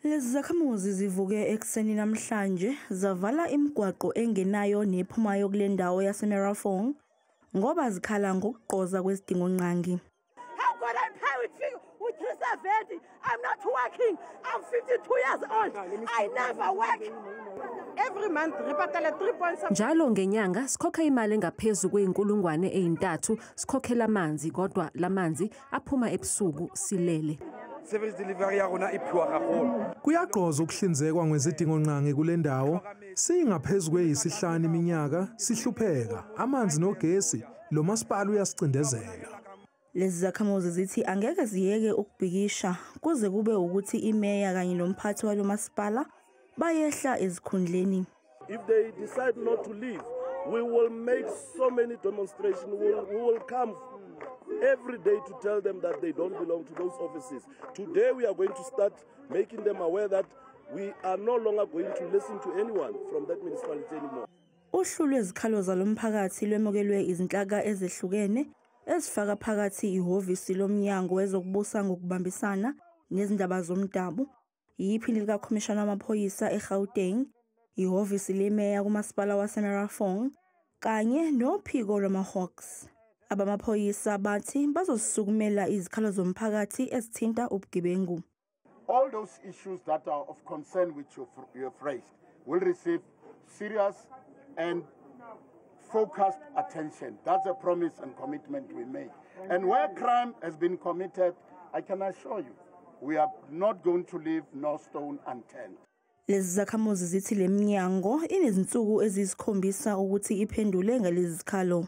Lezi zakhamuzi zivuke ekuseni namhlanje zavala imigwaqo engenayo nephumayo kule ndawo yaseMerafong ngoba zikhala ngokugqoza kwezidingongqangi. How could I pay with 370? I'm not working. I'm 52 years old. I never work. Every month re patala 3. Njalo ngenyanga sikhokha imali engaphezu kwey'nkulungwane ey'ntathu sikhokhela amanzi, kodwa lamanzi aphuma ebusuku silele. Service delivery ya rona e poor haholo. Kuyagqoza ukuhlinzekwa ngezidingongqangi kule ndawo. Singaphezu kweyisihlanu iminyaka sihlupheka. Amanzi nogesi, lo masipala uyasicindezela. Lezi zakhamuzi zithi angeke ziyeke ukubhikisha kuze kube ukuthi imeya kanye nomphathi walo masipala bayehla ezikhundleni. If they decide not to leave, we will make so many demonstrations. We will come every day to tell them that they don't belong to those offices. Today we are going to start making them aware that we are no longer going to listen to anyone from that municipality anymore. Uhlu lwezikhalo zalomphakathi lwemukelwe izinhlaka ezehlukene ezifaka phakathi ihhovisi lomnyango wezokubusa ngokubambisana nezindaba zomdabu, iphini likakhomishana wamaphoyisa eGauteng, ihhovisi lemeya kumasipala waseMerafong kanye nophiko lwama-Hawks. Abamaphoyisa bathi bazosisukumela izikhalo zomphakathi ezithinta ubugebengu. All those issues that are of concern which you have raised will receive serious and focused attention. That's a promise and commitment we make. And where crime has been committed, I can assure you, we are not going to leave no stone unturned. Lezi zakhamuzi zithi le minyango inezinsuku eziyisikhombisa ukuthi iphendule ngalezi zikhalo.